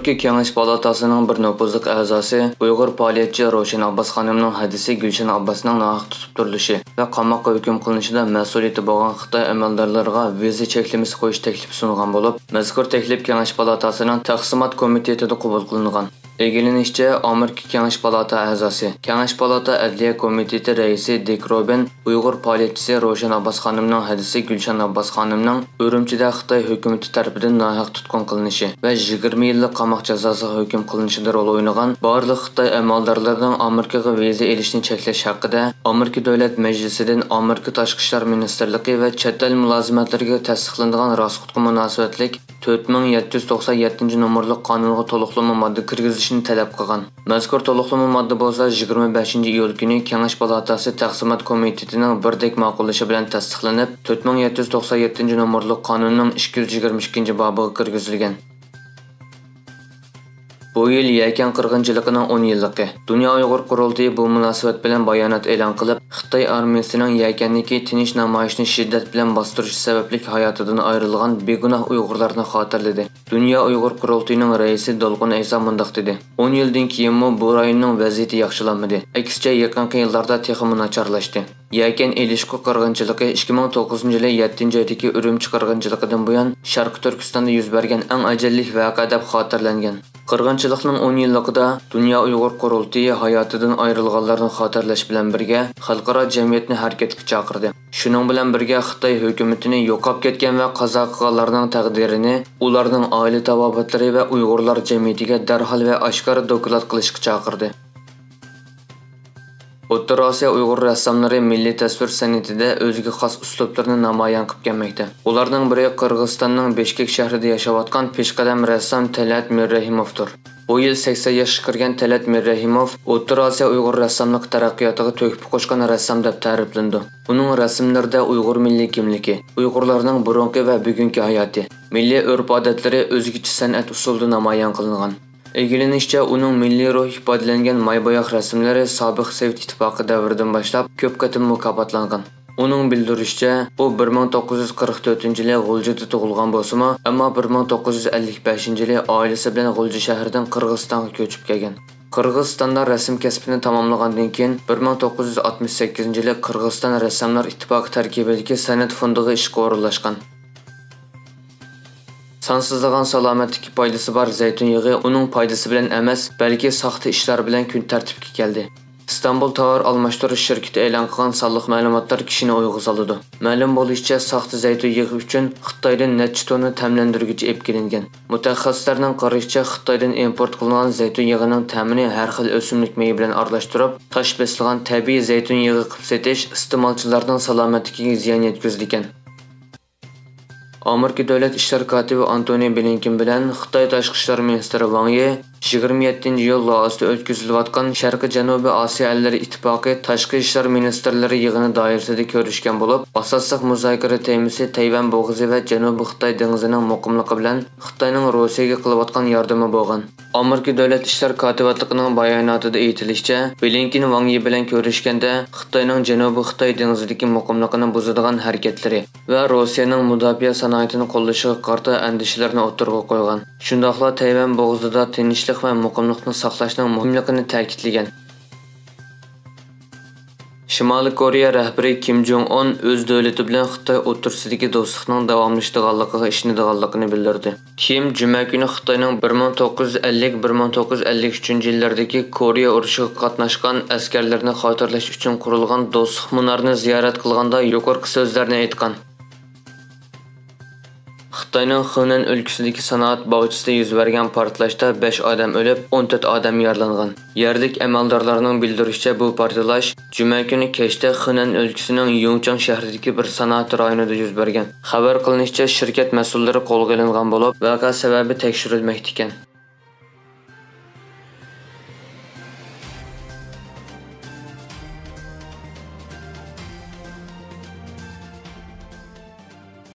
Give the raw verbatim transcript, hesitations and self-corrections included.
ئىككى كېڭەش پالاتاسىنىڭ بىر نوپۇزلۇق ئەزاسى، ئۇيغۇر پائالىيەتچى روشەن ئابباس خانىمنىڭ ھەدىسى گۈلشەن ئابباسنىڭ ناھەق تۇتۇپ تۇرۇلۇشى ۋە قاماققا ھۆكۈم قىلىنىشىدا مەسئۇلىيىتى بولغان خىتاي ئەمەلدارلىرىغا ۋىزا چەكلىمىسى قويۇش تەكلىپى سۇنغان بولۇپ، مەزكۇر تەكلىپ كېڭەش پالاتاسىنىڭ تەقسىمات كومىتېتىدا قوبۇل قىلىنغان. ئىگىلىنىشىچە، ئامېرىكا كېڭەش پالاتا ئەزاسى، كېڭەش پالاتا ئەدلىيە كومىتېتى رەئىسى دىك روبىن ئۇيغۇر پائالىيەتچىسى روشەن ئابباس خانىمنىڭ ھەدىسى گۈلشەن ئابباس خانىمنىڭ ئۈرۈمچىدە خىتاي ھۆكۈمىتى تەرىپىدىن ناھەق تۇتقۇن قىلىنىشى ۋە يىگىرمە يىللىق قاماق جازاسىغا ھۆكۈم قىلىنىشىدا رول ئوينىغان بارلىق خىتاي ئەمەلدارلىرىنىڭ ئامېرىكىغا ۋىزا ئېلىشىنى چەكلەش ھەققىدە ئامېرىكا دۆلەت مەجلىسىدىن ئامېرىكا تاشقى ئىشلار مىنىستىرلىقى ۋە چەت ئەل مۇلازىمەتلىرىگە تەستىقلىنىدىغان راسخوتقا مۇناسىۋەتلىك تۆت مىڭ يەتتە يۈز توقسان يەتتىنچى نومۇرلۇق قانۇنغا تولۇقلىما ماددا كىرگۈزۈشنى تەلەپ قىلغان. مەزكۇر تولۇقلىما ماددا بولسا يىگىرمە بەشىنچى ئىيۇل كۈنى كېڭەش پالاتاسى تەقسىمات كومىتېتىنىڭ بىردەك ماقۇللىشى بىلەن تەستىقلىنىپ، تۆت مىڭ يەتتە يۈز توقسان يەتتىنچى نومۇرلۇق قانۇننىڭ ئىككى يۈز يىگىرمە ئىككىنچى بابىغا كىرگۈزۈلگەن. بۇ يىل يەكەن قىرغىنچىلىقىنىڭ ئون يىللىقى. دۇنيا ئۇيغۇر قۇرۇلتىيى بۇ مۇناسىۋەت بىلەن بايانات ئېلان قىلىپ، خىتاي ئارمىيىسىنىڭ يەكەندىكى تىنچ نامايىشنى شىددەت بىلەن باستۇرۇشى سەۋەبلىك ھاياتىدىن ئايرىلغان بىگۇناھ ئۇيغۇرلارنى خاتىرىلىدى. دۇنيا ئۇيغۇر قۇرۇلتىيىنىڭ رەئىسى دولقۇن ئەيسا مۇنداق دېدى: «ئون يىلدىن كېيىنمۇ بۇ رايوننىڭ ۋەزىيىتى ياخشىلانمىدى. ئەكسىچە، يېقىنقى يىللاردا تېخىمۇ ناچارلاشتى.» يەكەن ئېلىشقۇ قىرغىنچىلىقى ئىككى مىڭ توققۇزىنچى يىلى يەتتىنچى ئايدىكى ئۈرۈمچى قىرغىنچىلىقىدىن بۇيان شەرقىي تۈركىستاندا يۈز بەرگەن ئەڭ ئەجەللىك ۋەقە دەپ خاتىرىلەنگەن. قىرغىنچىلىقنىڭ ئون يىللىقىدا دۇنيا ئۇيغۇر قۇرۇلتىيى ھاياتىدىن ئايرىلغانلارنى خاتىرىلەش بىلەن بىرگە، خەلقئارا جەمئىيەتنى ھەرىكەتكە چاقىردى. شۇنىڭ بىلەن بىرگە، خىتاي ھۆكۈمىتىنى يوقاپ كەتكەن ۋە قازا قىلغانلارنىڭ تەقدىرىنى، ئۇلارنىڭ ئائىلە تاۋابىئاتلىرى ۋە ئۇيغۇرلار جەمئىيىتىگە دەرھال ۋە ئاشكارا دوكلات قىلىشقا چاقىردى. ئوتتۇرا ئاسىيا ئۇيغۇر رەسساملىرى مىللىي تەسۋىر سەنئىتىدە ئۆزىگە خاس ئۇسلۇبلىرىنى نامايان قىلىپ كەلمەكتە. ئۇلارنىڭ بىرى قىرغىزىستاننىڭ بىشكېك شەھىرىدە ياشاۋاتقان پېشقەدەم رەسسام تەلئەت مىررەھىموۋدۇر. بۇ يىل سەكسەن ياشقا كىرگەن تەلئەت مىررەھىموف ئوتتۇرا ئاسىيا ئۇيغۇر رەسساملىق تەرەققىياتىغا تۆھپە قوشقان رەسسام دەپ تەرىپلىنىدۇ. ئۇنىڭ رەسىملىرىدە ئۇيغۇر مىللىي كىملىكى، ئۇيغۇرلارنىڭ بۇرۇنقى ۋە بۈگۈنكى ھاياتى، مىللىي ئۆرپ-ئادەتلىرى ئۆزگىچە سەنئەت ئۇسۇلىدا نامايان قىلىنغان. ئىگىلىنىشىچە، ئۇنىڭ مىللىي روھ ئىپادىلەنگەن ماي بوياق رەسىملىرى سابىق سوۋېت ئىتتىپاقى دەۋرىدىن باشلاپ كۆپ قېتىم مۇكاپاتلانغان. ئۇنىڭ بىلدۈرۈشىچە، ئۇ بىر مىڭ توققۇز يۈز قىرىق تۆتىنچى يىلى غۇلجىدا تۇغۇلغان بولسىمۇ، ئەمما بىر مىڭ توققۇز يۈز ئەللىك بەشىنچى يىلى ئائىلىسى بىلەن غۇلجا شەھىرىدىن قىرغىزىستانغا كۆچۈپ كەلگەن. قىرغىزىستاندا رەسىم كەسپىنى تاماملىغاندىن كېيىن، بىر مىڭ توققۇز يۈز ئاتمىش سەككىزىنچى يىلى قىرغىزىستان رەسساملار ئىتتىپاقى تەركىبىدىكى سەنئەت فوندىغا ئىشقا ئورۇنلاشقان. سانسىزلىغان سالامەتلىككە پايدىسى بار زەيتۇن يېغى ئۇنىڭ پايدىسى بىلەن ئەمەس، بەلكى ساختا ئىشلار بىلەن كۈن تەرتىپكە كەلدى. ئىستانبۇل تاۋار ئالماشتۇرۇش شىركىتى ئېلان قىلغان سانلىق مەلۇماتلار كىشىنى ئويغا سالىدۇ. مەلۇم بولۇشىچە، ساختا زەيتۇن يېغى ئۈچۈن خىتايدىن نەچچە توننا تەملەندۈرگۈچ ئېلىپ كېلىنگەن. مۇتەخەسسىسلەرنىڭ قارىشىچە، خىتايدىن ئىمپورت قىلىنغان زەيتۇن يېغىنىڭ تەمىنى ھەر خىل ئۆسۈملۈك مېيى بىلەن ئارىلاشتۇرۇپ، تاش بېسىلغان تەبىئىي زەيتۇن يېغى قىلىپ سېتىش ئىستېمالچىلارنىڭ سالامەتلىكىگە زىيان يەتكۈزىدىكەن. ئامېرىكا دۆلەت ئىشلار كاتىپى ئانتونى بلىنكېن بىلەن خىتاي تاشقى ئىشلار مىنىستىرى ۋاڭ يى يىگىرمە يەتتىنچى ئىيۇل لائوستا ئۆتكۈزۈلۈۋاتقان شەرقىي جەنۇبىي ئاسىيا ئەللىرى ئىتتىپاقى تاشقى ئىشلار مىنىستىرلىرى يىغىنى دائىرىسىدە كۆرۈشكەن بولۇپ، ئاساسلىق مۇزاكىرە تېمىسى تەيۋەن بوغۇزى ۋە جەنۇبىي خىتاي دېڭىزىنىڭ مۇقىملىقى بىلەن خىتاينىڭ روسىيەگە قىلىۋاتقان ياردىمى بولغان. ئامېرىكا دۆلەت ئىشلار كاتىۋاتلىقىنىڭ باياناتىدا ئېيتىلىشىچە، بلىنكېن ۋاڭ يى بىلەن كۆرۈشكەندە، خىتاينىڭ جەنۇبىي خىتاي دېڭىزىدىكى مۇقىملىقىنى بۇزىدىغان ھەرىكەتلىرى ۋە روسىيەنىڭ مۇداپىئە سانائىتىنى قوللىشىغا قارىتا ئەندىشىلىرىنى ئوتتۇرىغا قويغان. شۇنداقلا تەيۋەن بوغۇزىدا تىنچلىق ۋە مۇقىملىقنى ساقلاشنىڭ مۇھىملىقىنى تەكىتلىگەن. شىمالىي كورېيە رەھبىرى كىم جوڭ ئۇن ئۆز دۆلىتى بىلەن خىتاي ئوتتۇرىسىدىكى دوستلۇقنىڭ داۋاملىشىدىغانلىقىغا ئىشىنىدىغانلىقىنى بىلدۈردى. كىم جۈمە كۈنى خىتاينىڭ بىر مىڭ توققۇز يۈز ئەللىك، بىر مىڭ توققۇز يۈز ئەللىك ئۈچىنچى يىللىرىدىكى كورېيە ئۇرۇشىغا قاتناشقان ئەسكەرلىرىنى خاتىرىلەش ئۈچۈن قۇرۇلغان دوستلۇق مۇنارىنى زىيارەت قىلغاندا يۇقىرىقى سۆزلەرنى ئېيتقان. خىتاينىڭ خېنەن ئۆلكىسىدىكى سانائەت باغچىسىدا يۈز بەرگەن پارتلاشتا بەش ئادەم ئۆلۈپ، ئون تۆت ئادەم يارىلانغان. يەرلىك ئەمەلدارلارنىڭ بىلدۈرۈشىچە، بۇ پارتلاش جۈمە كۈنى كەچتە خېنەن ئۆلكىسىنىڭ يۇڭچاڭ شەھىرىدىكى بىر سانائەت رايونىدا يۈز بەرگەن. خەۋەر قىلىنىشىچە، شىركەت مەسئۇللىرى قولغا ئېلىنغان بولۇپ، ۋەقە سەۋەبى تەكشۈرۈلمەكتە ئىكەن.